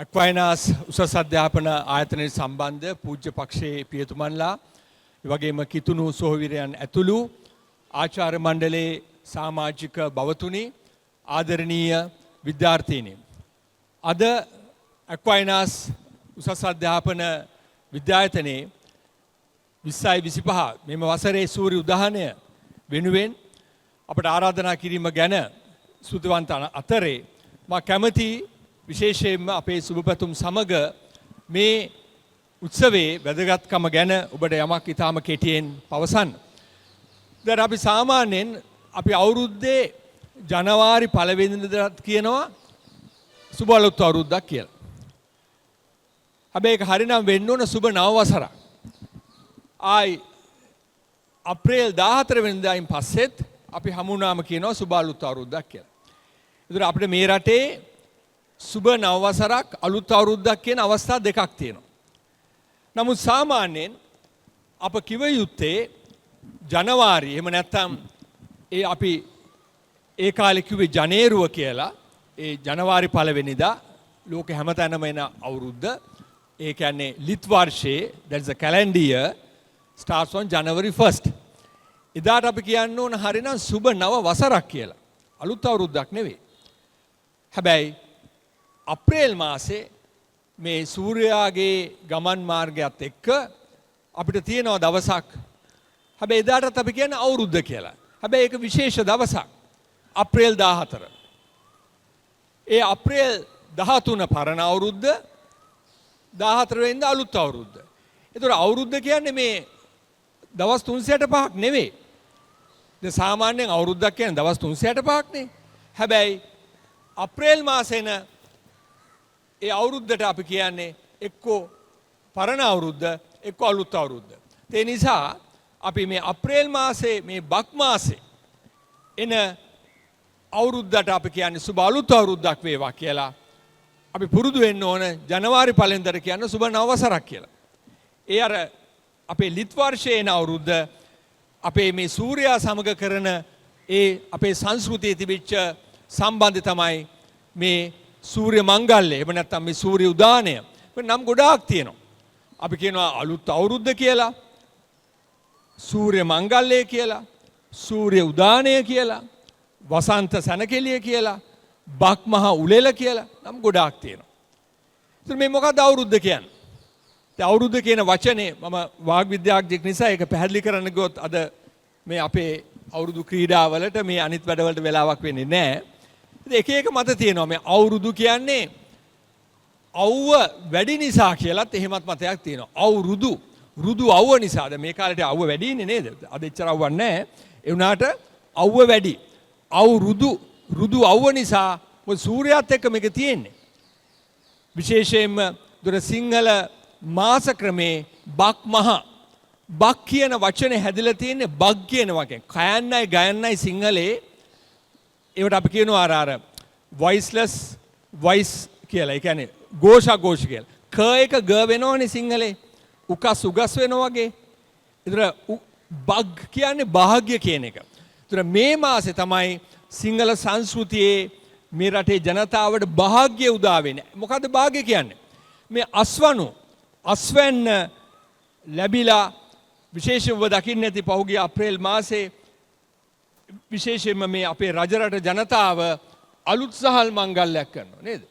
Aquinas උසස් අධ්‍යාපන ආයතනයට සම්බන්ධ පූජ්‍ය පක්ෂයේ පියතුමන්ලා, ඒ වගේම කිතුණු සොහොයුරයන් ඇතුළු ආචාර්ය මණ්ඩලයේ සමාජික භවතුනි, ආදරණීය විද්‍යාර්ථීනි, අද ඇක්වයිනාස් උසස් අධ්‍යාපන විද්‍යායතනයේ 2025 මෙම වසරේ සූර්ය උදාහනය වෙනුවෙන් අපට ආරාධනා කිරීම ගැන ස්තුතිවන්ත අතරේ, මා කැමති විශේෂයෙන්ම අපේ සුබ පැතුම් සමග මේ උත්සවයේ වැදගත්කම ගැන ඔබට යමක් ඉතාම කෙටියෙන් පවසන්න. දැන් අපි සාමාන්‍යයෙන් අපි අවුරුද්දේ ජනවාරි පළවෙනිදාත් කියනවා සුබ අලුත් අවුරුද්දක් කියලා. හැබැයි ඒක හරිනම් වෙන්න ඕන සුබ නව වසරක්. ආයි අප්‍රේල් 14 වෙනිදායින් පස්සෙත් අපි හමු වුණාම කියනවා සුබ අලුත් අවුරුද්දක් කියලා. ඒතර අපිට මේ රටේ සුබ නව වසරක්, අලුත් අවුරුද්දක් කියන අවස්ථා දෙකක් තියෙනවා. නමුත් සාමාන්‍යයෙන් අප කිව යුත්තේ ජනවාරි, එහෙම නැත්නම් ඒ අපි ඒ කාලේ කිව්වේ ජනේරුව කියලා. ඒ ජනවාරි පළවෙනිදා ලෝකෙ හැමතැනම එන අවුරුද්ද, ඒ කියන්නේ ලිත් වර්ෂයේ, that is a calendar year, starts on January 1st. එදාට අපි කියන්න ඕන හරිනම් සුබ නව වසරක් කියලා. අලුත් අවුරුද්දක් නෙවෙයි. හැබැයි අප්‍රේල් මාසේ මේ සූර්යාගේ ගමන් මාර්ගයත් එක්ක අපිට තියෙනවා දවසක්. හැබැයි එදාටත් අපි කියන්නේ අවුරුද්ද කියලා. හැබැයි ඒක විශේෂ දවසක්. අප්‍රේල් 14. ඒ අප්‍රේල් 13 පරණ අවුරුද්ද, 14 වෙනිදා අලුත් අවුරුද්ද. ඒතර අවුරුද්ද කියන්නේ මේ දවස් 365ක් නෙවෙයි. දැන් සාමාන්‍යයෙන් අවුරුද්දක් කියන්නේ දවස් 365ක් නේ. හැබැයි අප්‍රේල් මාසෙන ඒ අවුරුද්දට අපි කියන්නේ එක්කෝ පරණ අවුරුද්ද, එක්කෝ අලුත් අවුරුද්ද. ඒ නිසා අපි මේ අප්‍රේල් මාසේ, මේ බක් මාසේ එන අවුරුද්දට අපි කියන්නේ සුබ අලුත් අවුරුද්දක් වේවා කියලා. අපි පුරුදු වෙන්න ඕන ජනවාරි පළවෙනිදාට කියන්න සුබ නව වසරක් කියලා. ඒ අර අපේ ලිත් වර්ෂයේ එන අවුරුද්ද අපේ මේ සූර්යා සමග කරන ඒ අපේ සංස්කෘතියේ තිබිච්ච සම්බන්ධය තමයි මේ සූර්ය මංගල්‍ය, එහෙම නැත්නම් මේ සූර්ය උදානය. මේ නම් ගොඩාක් තියෙනවා. අපි කියනවා අලුත් අවුරුද්ද කියලා, සූර්ය මංගල්‍යය කියලා, සූර්ය උදානය කියලා, වසන්ත සැනකෙළිය කියලා, බක් මහ උලෙල කියලා නම් ගොඩාක් තියෙනවා. ඉතින් මේ මොකක්ද අවුරුද්ද කියන්නේ? ඉතින් අවුරුද්ද කියන වචනේ මම වාග් විද්‍යාඥයෙක් නිසා ඒක පැහැදිලි කරන්න ගියොත් අද මේ අපේ අවුරුදු ක්‍රීඩාවලට, මේ අනිත් වැඩවලට වෙලාවක් වෙන්නේ නැහැ. ඉතින් එක එක මත තියෙනවා. මේ අවුරුදු කියන්නේ අවුව වැඩි නිසා කියලත් එහෙමත් මතයක් තියෙනවා. අවුරුදු, රුදු අවුව නිසා. දැන් මේ කාලේට අවුව වැඩි ඉන්නේ නේද? අද එච්චර අවුවක් නැහැ. ඒ වුණාට අවුව වැඩි. අවුරුදු, රුදු අවුව නිසා. මොකද සූර්යයාත් එක්ක මේක තියෙන්නේ. විශේෂයෙන්ම දුර සිංහල මාස ක්‍රමේ බක් මහ, බක් කියන වචනේ හැදිලා තියෙන්නේ බග් කියන වචනේ. කයන්නයි ගයන්නයි සිංහලේ ඒවට අපි කියනවා අර අර වොයිස්ලස් වොයිස් කියලා. ඒ කියන්නේ ඝෝෂ ඝෝෂ කියලා. ක එක ග වෙනවනේ සිංහලේ. උකස් උගස් වෙනවා වගේ. ඒතර බග් කියන්නේ භාග්‍ය කියන එක. ඒතර මේ මාසේ තමයි සිංහල සංස්කෘතියේ මේ රටේ ජනතාවට භාග්‍ය උදා වෙන්නේ. මොකද්ද භාග්‍ය කියන්නේ? මේ අස්වනු, අස්වැන්න ලැබිලා, විශේෂයෙන්ම ඔබ දකින්න ඇති පහුගිය අප්‍රේල් මාසේ විශේෂයෙන්ම මේ අපේ රජරට ජනතාව අලුත් සහල් මංගල්‍යයක් කරනවා නේද?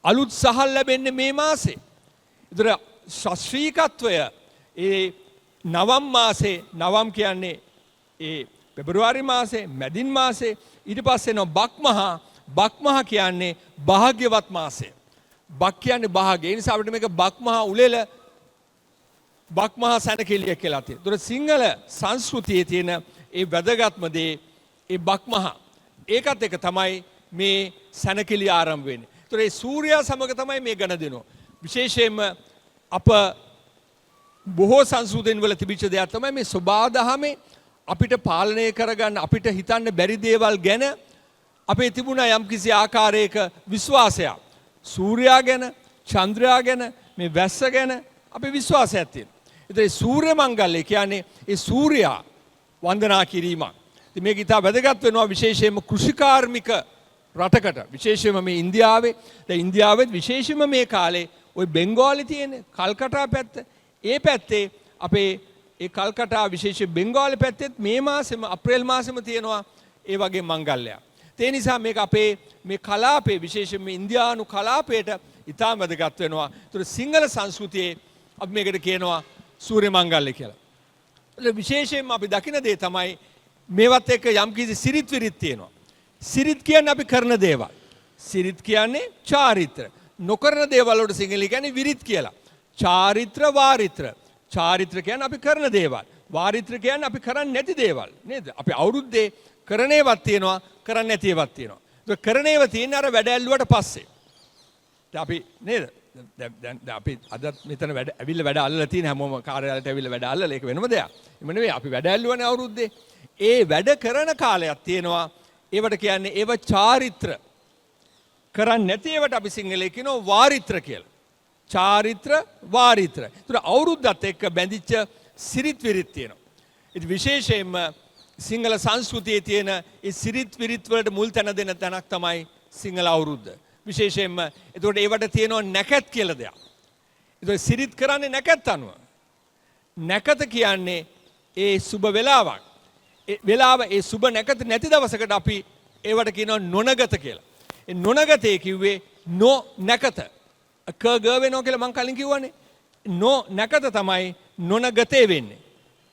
අලුත් සහල් ලැබෙන්නේ මේ මාසේ. ඒතර ශාස්ත්‍රීකත්වය ඒ නවම් මාසේ, නවම් කියන්නේ ඒ පෙබරවාරි මාසේ, මැදින් මාසේ, ඊට පස්සේ එනවා බක් මහා. බක් මහා කියන්නේ භාග්‍යවත් මාසය. බක් කියන්නේ භාග්‍ය. ඒ නිසා අපිට මේක බක් මහා උලෙල, බක් මහා සැනකෙළිය කියලා තියෙනවා. ඒතර සිංහල සංස්කෘතියේ තියෙන ඒ වැදගත්ම දේ ඒ බක් මහා. ඒකත් එක තමයි මේ සැනකෙළිය ආරම්භ වෙන්නේ. ඒතර ඒ සූර්යා සමග තමයි මේ ගණ දෙනවා. විශේෂයෙන්ම අප බොහෝ සංස්කෘතීන් වල තිබිච්ච දෙයක් තමයි මේ සොබාදහමේ අපිට පාලනය කරගන්න, අපිට හිතන්න බැරි දේවල් ගැන අපේ තිබුණා යම්කිසි ආකාරයක විශ්වාසයක්. සූර්යා ගැන, චන්ද්‍රයා ගැන, මේ වැස්ස ගැන අපේ විශ්වාසයක් තියෙනවා. ඉතින් ඒ සූර්ය මංගල්‍ය කියන්නේ ඒ සූර්යා වන්දනා කිරීමක්. ඉතින් මේක ඉතා වැදගත් වෙනවා විශේෂයෙන්ම කෘෂිකාර්මික රටකට විශේෂයෙන්ම මේ ඉන්දියාවේ, දැන් ඉන්දියාවෙත් විශේෂයෙන්ම මේ කාලේ ඔය බෙන්ගෝලි තියෙන කල්කටා පැත්ත, ඒ පැත්තේ අපේ ඒ කල්කටා විශේෂ බෙන්ගෝලි පැත්තෙත් මේ මාසෙම අප්‍රේල් මාසෙම තියෙනවා ඒ වගේ මංගල්‍යයක්. ඒ නිසා මේක අපේ මේ කලාපේ විශේෂයෙන්ම ඉන්දියානු කලාපයට ඉතාම වැදගත් වෙනවා. ඒතර සිංහල සංස්කෘතියේ අපි මේකට කියනවා සූර්ය මංගල්‍ය කියලා. ඒතර විශේෂයෙන්ම අපි දකින දේ තමයි මේවත් එක්ක යම්කිසි සිරිත් විරිත් තියෙනවා. සිරිත් කියන්නේ අපි කරන දේවල්. සිරිත් කියන්නේ චාරිත්‍ර. නොකරන දේවල් වලට සිංහලෙන් කියන්නේ විරිත් කියලා. චාරිත්‍ර වාරිත්‍ර. චාරිත්‍ර කියන්නේ අපි කරන දේවල්. වාරිත්‍ර කියන්නේ අපි කරන්නේ නැති දේවල් නේද? අපි අවුරුද්දේ කරන ඒවාත් තියෙනවා, කරන්නේ නැති ඒවාත් තියෙනවා. ඒක කරන ඒවා තියෙන්නේ අර වැඩ ඇල්ලුවට පස්සේ. දැන් අපි නේද? දැන් දැන් දැන් අපි අදත් මෙතන වැඩ ඇවිල්ලා වැඩ අල්ලලා තියෙන හැමෝම කාර්යාලයට ඇවිල්ලා වැඩ අල්ලලා, ඒක වෙනම දෙයක්. එහෙම නෙවෙයි, අපි වැඩ ඇල්ලුවනේ අවුරුද්දේ. ඒ වැඩ කරන කාලයක් තියෙනවා. ඒවට කියන්නේ ඒව චාරිත්‍ර. කරන්නේ නැති ඒවට අපි සිංහලේ කියනවා වාරිත්‍ර කියලා. චාරිත්‍ර වාරිත්‍ර. ඒතර අවුරුද්දත් එක්ක බැඳිච්ච සිරිත් විරිත් තියෙනවා. ඉතින් විශේෂයෙන්ම සිංහල සංස්කෘතියේ තියෙන ඒ සිරිත් විරිත් වලට මුල් තැන දෙන තැනක් තමයි සිංහල අවුරුද්ද. විශේෂයෙන්ම එතකොට ඒවට තියෙනවා නැකත් කියලා දෙයක්. එතකොට සිරිත් කරන්නේ නැකත් අනුව. නැකත කියන්නේ ඒ සුබ වෙලාවක්. ඒ වෙලාව ඒ සුබ නැකත නැති දවසකට අපි ඒවට කියනවා නොනගත කියලා. ඒ නොනගතේ කිව්වේ නො නැකත. ක ග වෙනවා කියලා මං කලින් කිව්වනේ. නො නැකත තමයි නොනගතේ වෙන්නේ.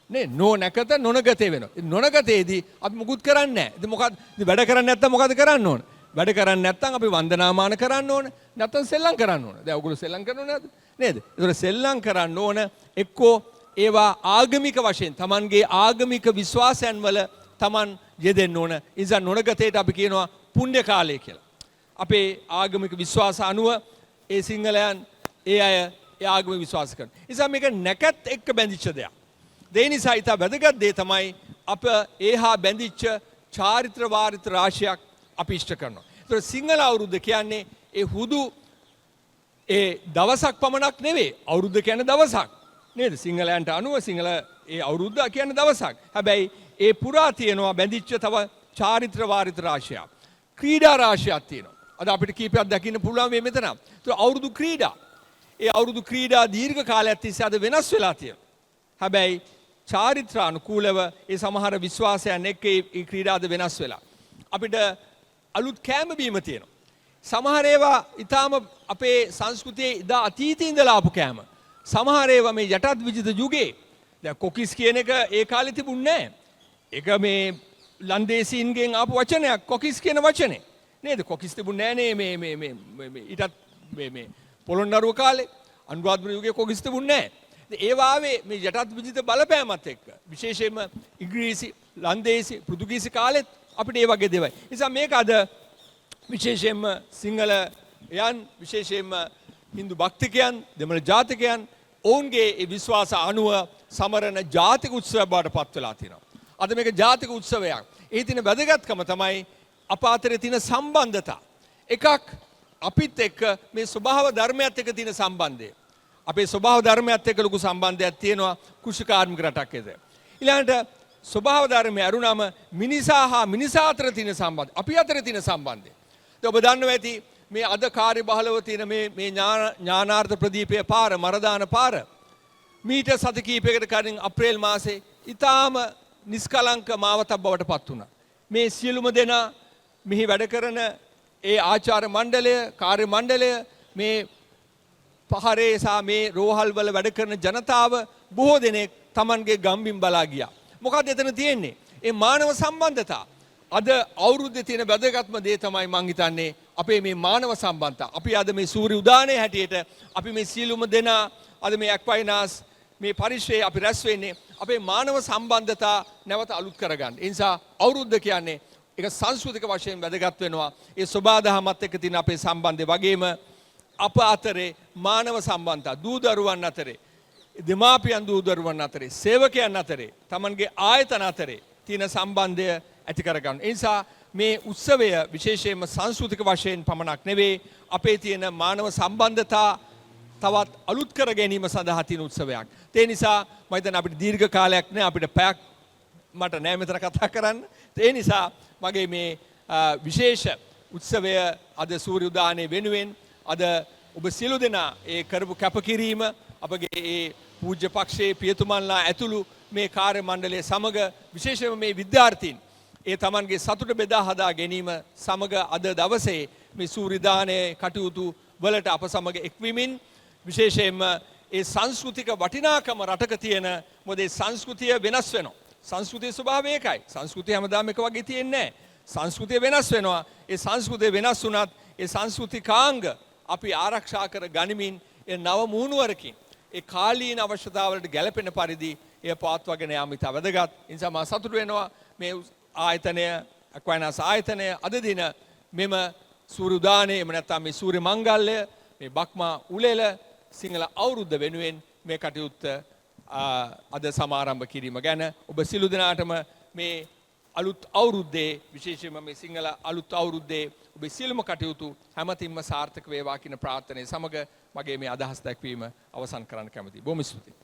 නේ, නො නැකත නොනගතේ වෙනවා. ඒ නොනගතේදී අපි මුකුත් කරන්නේ නැහැ. ඉතින් මොකද? ඉතින් වැඩ කරන්නේ නැත්තම් මොකද කරන්න ඕන? වැඩ කරන්නේ නැත්තම් අපි වන්දනාමාන කරන්න ඕන. නැත්තම් සෙල්ලම් කරන්න ඕන. දැන් ඔයගොල්ලෝ සෙල්ලම් කරනව නේද? නේද? ඒතකොට සෙල්ලම් කරන්න ඕන, එක්කෝ ඒවා ආගමික වශයෙන් තමන්ගේ ආගමික විශ්වාසයන් වල තමන් යෙදෙන්න ඕන. ඒ නිසා නොනගතේට අපි කියනවා පුණ්‍ය කාලය කියලා. අපේ ආගමික විශ්වාස අනුව ඒ සිංහලයන් ඒ අය ඒ ආගමික විශ්වාස කරනවා. ඒ නිසා මේක නැකත් එක්ක බැඳිච්ච දෙයක්. ඒ නිසා ඉතා වැදගත් දේ තමයි අප ඒහා බැඳිච්ච චාරිත්‍ර වාරිත්‍ර රාශියක් අපි ඉෂ්ට කරනවා. ඒතර සිංහල අවුරුද්ද කියන්නේ ඒ හුදු ඒ දවසක් පමණක් නෙවෙයි. අවුරුද්ද කියන්නේ දවසක් නේද? සිංහලයන්ට අනුව සිංහල ඒ අවුරුද්ද කියන්නේ දවසක්. හැබැයි ඒ පුරා තියෙනවා බැඳිච්ච තව චාරිත්‍ර වාරිත්‍ර රාශියක්. ක්‍රීඩා රාශියක් තියෙනවා. අද අපිට කීපයක් දකින්න පුළුවන් මේ මෙතන. ඒතර අවුරුදු ක්‍රීඩා. ඒ අවුරුදු ක්‍රීඩා දීර්ඝ කාලයක් තිස්සේ අද වෙනස් වෙලා තියෙනවා. හැබැයි චාරිත්‍රානුකූලව ඒ සමහර විශ්වාසයන් එක්ක ඒ ක්‍රීඩා අද වෙනස් වෙලා. අපිට අලුත් කෑම බීම තියෙනවා. සමහර ඒවා ඊටාම අපේ සංස්කෘතියේ ඉදා අතීතයේ ඉඳලා ආපු කෑම. සමහර ඒවා මේ යටත් විජිත යුගයේ. දැන් කොකිස් කියන එක ඒ කාලේ තිබුණේ නෑ. ඒක මේ ලන්දේසීන්ගෙන් ආපු වචනයක් කොකිස් කියන වචනේ. නේද? කොකිස් තිබුණේ නෑනේ මේ මේ මේ මේ ඊටත් මේ මේ පොළොන්නරුව කාලේ අනුරාධපුර යුගයේ කොකිස් තිබුණේ නෑ. ඉතින් ඒ වාවේ මේ යටත් විජිත බලපෑමත් එක්ක විශේෂයෙන්ම ඉංග්‍රීසි, ලන්දේසි, පෘතුගීසි කාලෙත් අපිට ඒ වගේ දේවල්. නිසා මේක අද විශේෂයෙන්ම සිංහලයන්, විශේෂයෙන්ම හින්දු භක්තිකයන්, දෙමළ ජාතිකයන් ඔවුන්ගේ ඒ විශ්වාස අනුව සමරන ජාතික උත්සවයක් බවට පත් වෙලා තියෙනවා. අද මේක ජාතික උත්සවයක්. ඒ තියෙන වැදගත්කම තමයි අප අතරේ තියෙන සම්බන්ධතා. එකක් අපිත් එක්ක මේ ස්වභාව ධර්මයත් එක්ක තියෙන සම්බන්ධය. අපේ ස්වභාව ධර්මයත් එක්ක ලොකු සම්බන්ධයක් තියෙනවා කෘෂිකාර්මික රටක් එද. ඊළඟට ස්වභාව ධර්මය අරුණම මිනිසා හා මිනිසා අතර තියෙන සම්බන්ධය. අපි අතර තියෙන සම්බන්ධය. දැන් ඔබ දන්නවා ඇති මේ අද කාර්යබහුලව තියෙන මේ මේ ඥානාර්ථ ප්‍රදීපය පාර, මරදාන පාර මීට සති කිහිපයකට කලින් අප්‍රේල් මාසේ ඉතාම නිස්කලංක මාවතක් බවට පත් වුණා. මේ සියලුම දෙනා මෙහි වැඩ කරන ඒ ආචාර මණ්ඩලය, කාර්ය මණ්ඩලය, මේ පහරේ සහ මේ රෝහල් වල වැඩ කරන ජනතාව බොහෝ දෙනෙක් තමන්ගේ ගම්බිම් බලා ගියා. මොකක්ද එතන තියෙන්නේ? ඒ මානව සම්බන්ධතා. අද අවුරුද්දේ තියෙන වැදගත්ම දේ තමයි මං හිතන්නේ අපේ මේ මානව සම්බන්ධතා. අපි අද මේ සූර්ය උදානයේ හැටියට අපි මේ සියලුම දෙනා අද මේ ඇක්වයිනාස් මේ පරිශ්‍රයේ අපි රැස් වෙන්නේ අපේ මානව සම්බන්ධතා නැවත අලුත් කරගන්න. ඒ නිසා අවුරුද්ද කියන්නේ ඒක සංස්කෘතික වශයෙන් වැදගත් වෙනවා. ඒ සොබාදහමත් එක්ක තියෙන අපේ සම්බන්ධය වගේම අප අතරේ මානව සම්බන්ධතා, දූ දරුවන් අතරේ, දෙමාපියන් දූ දරුවන් අතරේ, සේවකයන් අතරේ, තමන්ගේ ආයතන අතරේ තියෙන සම්බන්ධය ඇති කරගන්න. ඒ නිසා මේ උත්සවය විශේෂයෙන්ම සංස්කෘතික වශයෙන් පමණක් නෙවෙයි, අපේ තියෙන මානව සම්බන්ධතා තවත් අලුත් කර ගැනීම සඳහා තියෙන උත්සවයක්. ඒ නිසා මම හිතන්නේ අපිට දීර්ඝ කාලයක් නෑ, අපිට පැයක් මට නෑ මෙතන කතා කරන්න. ඒ නිසා මගේ මේ විශේෂ උත්සවය අද සූර්ය උදානය වෙනුවෙන් අද ඔබ සියලු දෙනා ඒ කරපු කැපකිරීම, අපගේ ඒ පූජ්‍ය පක්ෂයේ පියතුමන්ලා ඇතුළු මේ කාර්ය මණ්ඩලය සමග, විශේෂයෙන්ම මේ විද්‍යාර්ථීන් ඒ තමන්ගේ සතුට බෙදා හදා ගැනීම සමග අද දවසේ මේ සූර්ය දානය කටයුතු වලට අප සමග එක්වීමෙන්, විශේෂයෙන්ම ඒ සංස්කෘතික වටිනාකම රටක තියෙන, මොකද ඒ සංස්කෘතිය වෙනස් වෙනවා. සංස්කෘතියේ ස්වභාවය ඒකයි. සංස්කෘතිය හැමදාම එක වගේ තියෙන්නේ නැහැ. සංස්කෘතිය වෙනස් වෙනවා. ඒ සංස්කෘතිය වෙනස් වුණත් ඒ සංස්කෘතිකාංග අපි ආරක්ෂා කර ගනිමින් ඒ නව මුහුණුවරකින් ඒ කාලීන අවශ්‍යතාවලට ගැලපෙන පරිදි එය පවත්වාගෙන යාම ඉතා වැදගත්. ඒ නිසා මා සතුටු වෙනවා මේ ආයතනය, අක්වයිනාස් ආයතනය අද දින මෙම සූර්ය උදානය, එහෙම නැත්නම් මේ සූර්ය මංගල්‍ය, මේ බක්මා උලෙල, සිංහල අවුරුද්ද වෙනුවෙන් මේ කටයුත්ත අද සමාරම්භ කිරීම ගැන. ඔබ සියලු දෙනාටම මේ අලුත් අවුරුද්දේ, විශේෂයෙන්ම මේ සිංහල අලුත් අවුරුද්දේ ඔබේ සියලුම කටයුතු හැමතින්ම සාර්ථක වේවා කියන ප්‍රාර්ථනාව සමග මගේ මේ අදහස් දැක්වීම අවසන් කරන්න කැමතියි. බොහොම ස්තුතියි.